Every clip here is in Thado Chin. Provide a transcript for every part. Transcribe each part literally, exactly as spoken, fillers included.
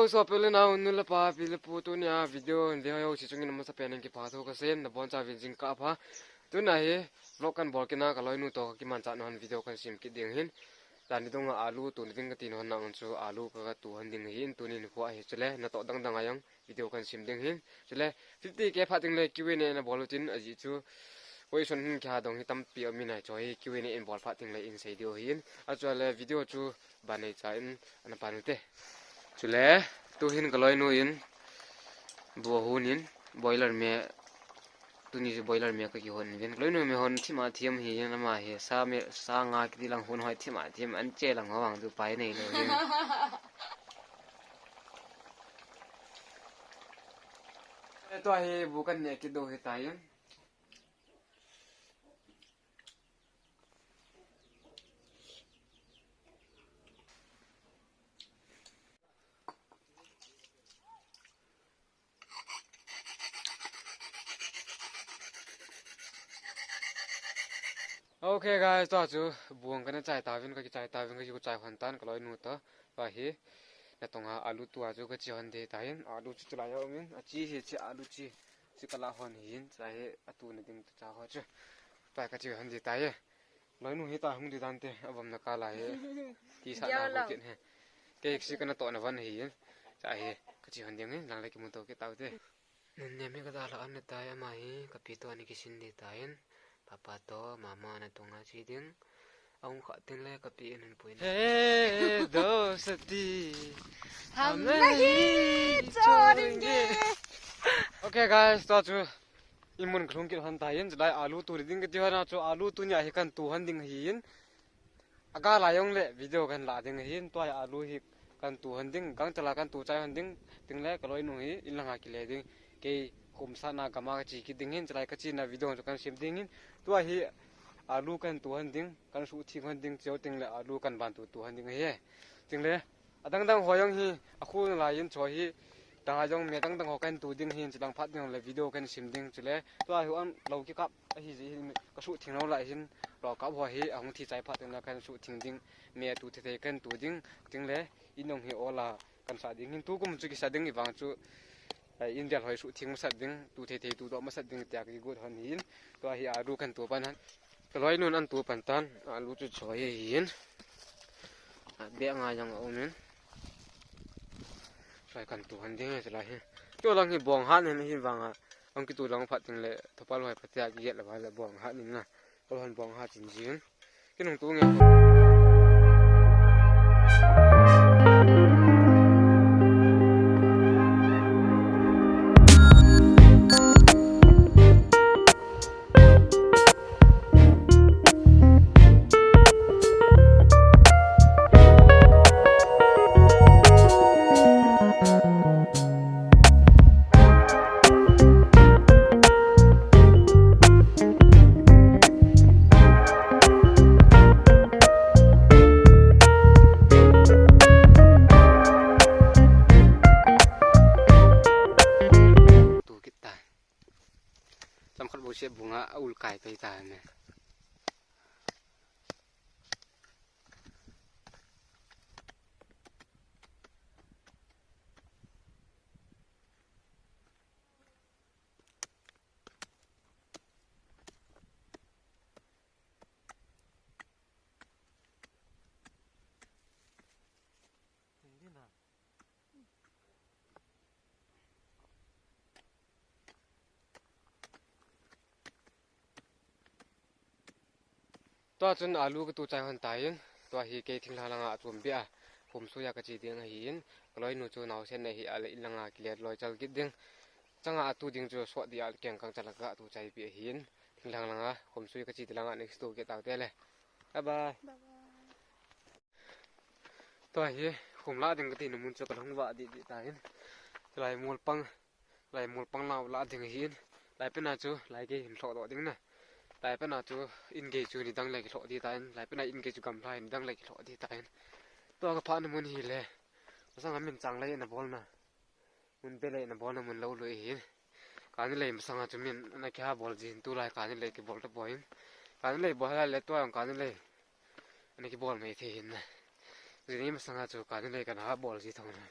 Sopi le nao, nu le pa, pi le pu, tunia video hin ve ho jouse chungin amasapen in kipathu kasei in, nabonchauvin jingkah pha. Tuna hi vlog kahin bol kit na, kaloinu toh kakimanchah nau hin video kahin sem kit ding ahin. Tuni dunga alu tuna ding kati nau hin, nang chu alu ka, katu hon ding ahin, tuni nikho ahi chule, natoh dang dang a jong video kahin sem ding ahin. Chule fifty K phat ding le Q and A nabol utin, ajeh chu question hin kihadong hi tampi aumin, ahi chu hi Q and A in bol phat ding le in sei diu ahin. Achule video chu ban nei cha in ana pan ute. Chule tuhin kaloinu in bu ahon in boiler me, tuni chu boiler me kakihon uvin. Kaloinu me hon thim a thim ahin, ama hi sa me, sa nga kiti lang hon hoi thim a thim, an che lang ho vang chu pai neilou ahin. Tua hi bu kahin neh kit diu ahitai. Okay guys, tua chu bu kana chai tauvin, kakichai tauvin, kakichai hon tan kaloinu toh. Tua hi natong a alu tua chu kache hon ding ahitai. Alu chu chulai a aumin, ache hi, che alu che. Chu kalah hon ahin, chulai hi atuna ding tu cha ho chu. Tua kache hon ding ahitai. Loinu hi ta hung ding tante, avom na kala hi. Tisa na ho kit he. Kei chu kana toh na van ahin. Chulai hi kache hon ding ahin, lang le kimu to kit taute. Nunnem hi kadalha an ahitai, ama hi kapi toh ana kisin ding ahitai. Papa toh mama natong a che ding. Ahung kha teng le kapi in hin pui na. Hey, dost, hum nahi chhodenge. Okay guys, tua chu imun kalhung kit hon tan, chulai alu tu ding kati hon a chu alu tunia hi kahin tu hon ding ahin. Aga la jong le video kahin la ding ahin, tua hi alu hi kahin tu hon ding, gangchal a kahin tu chai hon ding, teng le kaloinu hi in langa kile ding. Kei khumsatna gam a kache kit ding ahin, chulai kachena video chu kahin sem ding ahin. Tua hi alu kahin tu hon ding, kahin suhtheng hon ding, chujou teng le alu kahin ban tu tu hon ding ahi. Teng le adang dang ho jong hi, akhu nalai in chu hi, dang a jong me dang dang ho kahin tu ding ahin, chulang phat ding le video kahin sem ding, chule tua hi an lou kikap ahi jeh hin, kasuhtheng lou lai hin, lou kap ho hi ahung thi chai phat teng le kahin suhtheng ding, me tu thei thei kahin tu ding, teng le in jong hi ol a kahin sa ding ahin, tukum chu kisa ding ahivang chu, eh, in vel ho hi suhtheng masat ding, tu thei thei tu doh masat ding tia kakigot hon ahin, tua hi alu kahin tu pan ahin. Kaloinun an tu pan tan, alu chu choi ahin. Abeh nga jong aumin. Choi kahin tu hon ding ahi chulai hi. Chulai hi bong hat ahin, ahivang a, ahung kitu lang phat teng le thopal ho hi phatea kiget le vang le bong hat in na. Kaloin bong hat chin jin. Kinung tu nge. Tu kit ta. Chomkhat bou seh bung a, a ul kai pai ta ne. Tua chun alu katu chai hon tan, tua hi kei thinglhang langa achom beh a, khumsui a kache ding ahin, kaloinu chu naosen ahi a le in langa kile loi chal kit ding. Changa atu ding chu sot dia keng kang chal a katu chai beh ahin, thinglhang langa khumsui kache ding langa next tu kit taute le. Bye bye. Bye bye. Tua hi, khum lah ding kati na mun chu kalhung vah deh deh tan. Lai mol pang, lai mol pang lah, lah ding ahin. Lai pena chu, lai gei hin lhoh doh ding na. Lai pena chu, in gei chu nidang le kilhoh ding tan. Lai pena in gei chu gamla nidang le kilhoh ding tan. Tua kapha na mun hi le. Masang a min chang lai na bol na. Mun beh le na bol na mun lou lui hi. Kani lei masanga chu min ana kiha bol ji hin, tulai kani lei kibol tapoi. Kani lei bol le tua kani lei ana kibol mai thei hin. Jini masanga chu kani lei kana ha bol ji thong na.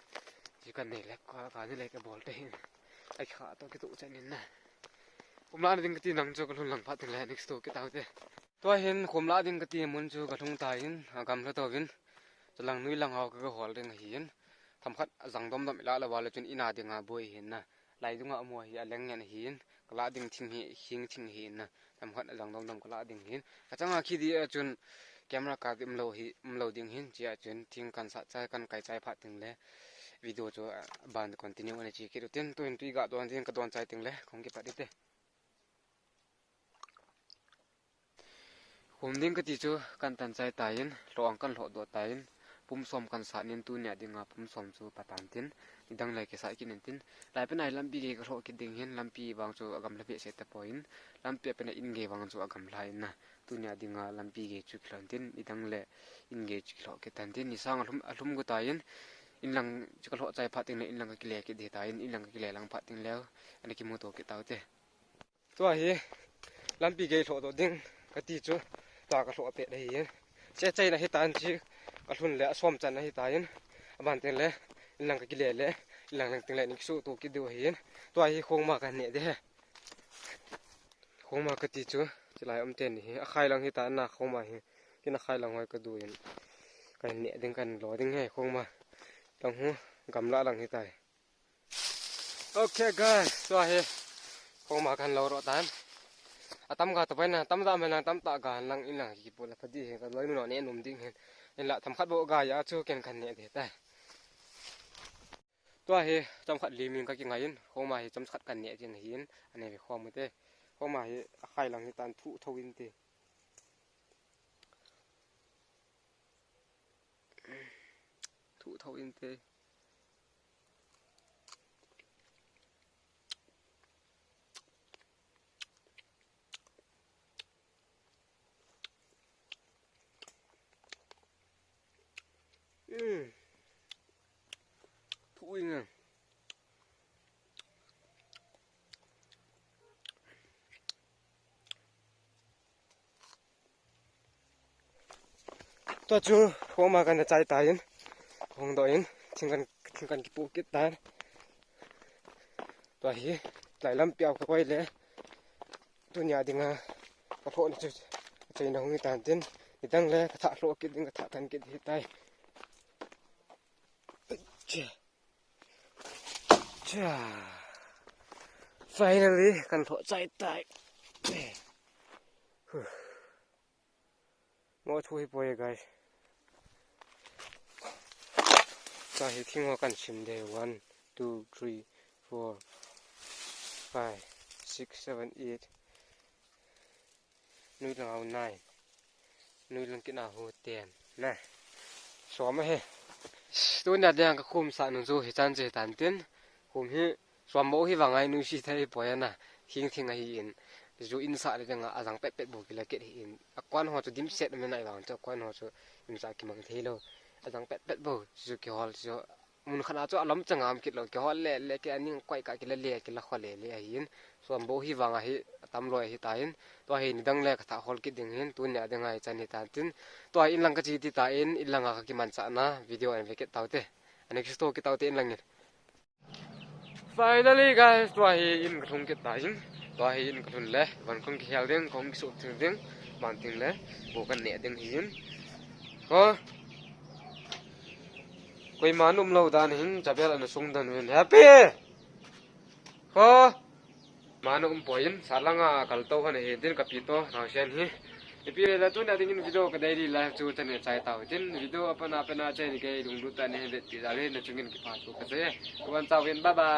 Ka nei le ka, ka nei le ka bol te hin. Ai kha to ki tu chen in na. Khum la ding kati nang chu ka lhun lang phat tin le next to ki tau te. Tua hin khum la ding kati mun chu ka lhung ta in, a gam la to vin. Chulang nui lang hau ka, ka hol ding hin. Themkhat a jang dom dom ila la wala chun ina ding a boi hin na. Lai dung a mo hi a leng ngen hin. Ka la ding thing hi, hing thing hin na. Themkhat a jang dom dom ka la ding hin. Ka chang a khi di a chun camera ka di um lo hi, um lo ding hin. Chia chun thing kan sa chai kan kai chai phat ding le. Video chu, ah, ban continue ani chi ki rutin. Tu hin tui ga don ding ka don chai ding le. Khong ki pat di te. Khum ding kati chu kan tan chai ta in, lhoh ang kan lhoh doh ta in, pum som kan sat nin tunia dinga pum som chu patan tin, nidang le kisat kit in tin, lai pen ai lampi gei ka lhoh kit ding hin, lampi vang chu a gamla behseh tapoi in, lampi a pen a in gei vang chu a gamla in na, tunia dinga lampi gei chu kilhoh tin, nidang le in gei chu kilhoh kit tan tin, nisang a lhum, a lhum gu ta in, in lang chu ka lhoh chai phat ding le, in lang ka kile kit di ta in, in lang ka kile lang phat ding le, ana kimu to kit tau te. Tua hi lampi gei lhoh doh ding kati chu tua ka lhoh pet ahi. Che chaina hi tan chi ka lhun le a som chan ahi ta in. Aban tin le in lang ka kile le in lang lang tin le ni kisu tu ki diu ahi. Tua hi khongma ka neh de he. Khongma kati chu chilai um ten hi a khai lang hi ta na khongma hi. Kin a khai lang hoi ka du in. Ka neh ding kan lo ding he khongma. Lang hu gamla lang hi tai. Okay guys, tua hi khongma kan lo ro tan. Atam ga to pai na, tam da me lang tam ta ga lang in lang ki pu la phadi he ka loi nu no ne num ding hin. In la themkhat bo ga ya chu ken kan neh de tai. Tua hi themkhat li min ka ki ngai in, khongma hi themkhat kan neh din hin, ane ve khong mu te. Khongma hi a khai lang hi tan thu tho in te. Thu tho in te. Mm. Thu in. Tua chu khongma kan chai ta in, khong doh in, thing kan, thing kan kipu kit tan. Tua hi, lai lampi a ka koi le, tunia dinga, ka lhoh na chu, chaina hung hi tan tin, nidang le, ka thah lhoh kit ding, ka thah tan kit hi tai. Cha. Cha. Finally, kan lhoh chai tai. Huh. Mo thu hi poi guys. Ka hi thing ho kan sim de one, two, three, four, five, six, seven, eight. Nui lang au nine. Nui lang kina hu ten. Na. Som ahi. Tunia dinga ka khum sa nung chu hi chan che tan tin. Khum hi som bo hi vang ai nui si thei poi na. Hing thing ahi in. Chu in sa le dinga a jang pet pet bo kila kit hi in. A kwan ho chu dim set me nai vang chu a kwan ho chu in sa kimang thei lo. A jang pet pet bo chu kihol chu. Mun khat a chu a lam chang am kit lo, kihol le le, ki aning koi ka kila le, kila khol le le ahin. Som bo hi vang ahi, tam loi ahi ta in. Tua hi nidang le ka thah hol kit ding hin, tunia dinga hi chan hi tan tin. Tua hi in lang ka chi ti ta in, in lang a ka kiman chah na, video an ve kit tau te. Ani kisto kit tau te in lang in. Finally guys, tua hi in ka lhung kit ta in. Tua hi in ka lhun le, van kong kihel ding, kong kisuh thing ding, ban ting le, bo kan neh ding hi in. Ko. Koima um lou dan hin, chabel ana sung dan hin. Happy! Ko! Manu um poi in, sa langa kal to han hin, tin ka pi to, na sian hi. Ipi le tunia dingin video ka daily life chu tane chai tau. Tin video apana apana chai ni kei lunglut tane hin vet pi dale na chungin kipa chu ka che. Kuan chau hin, bye bye.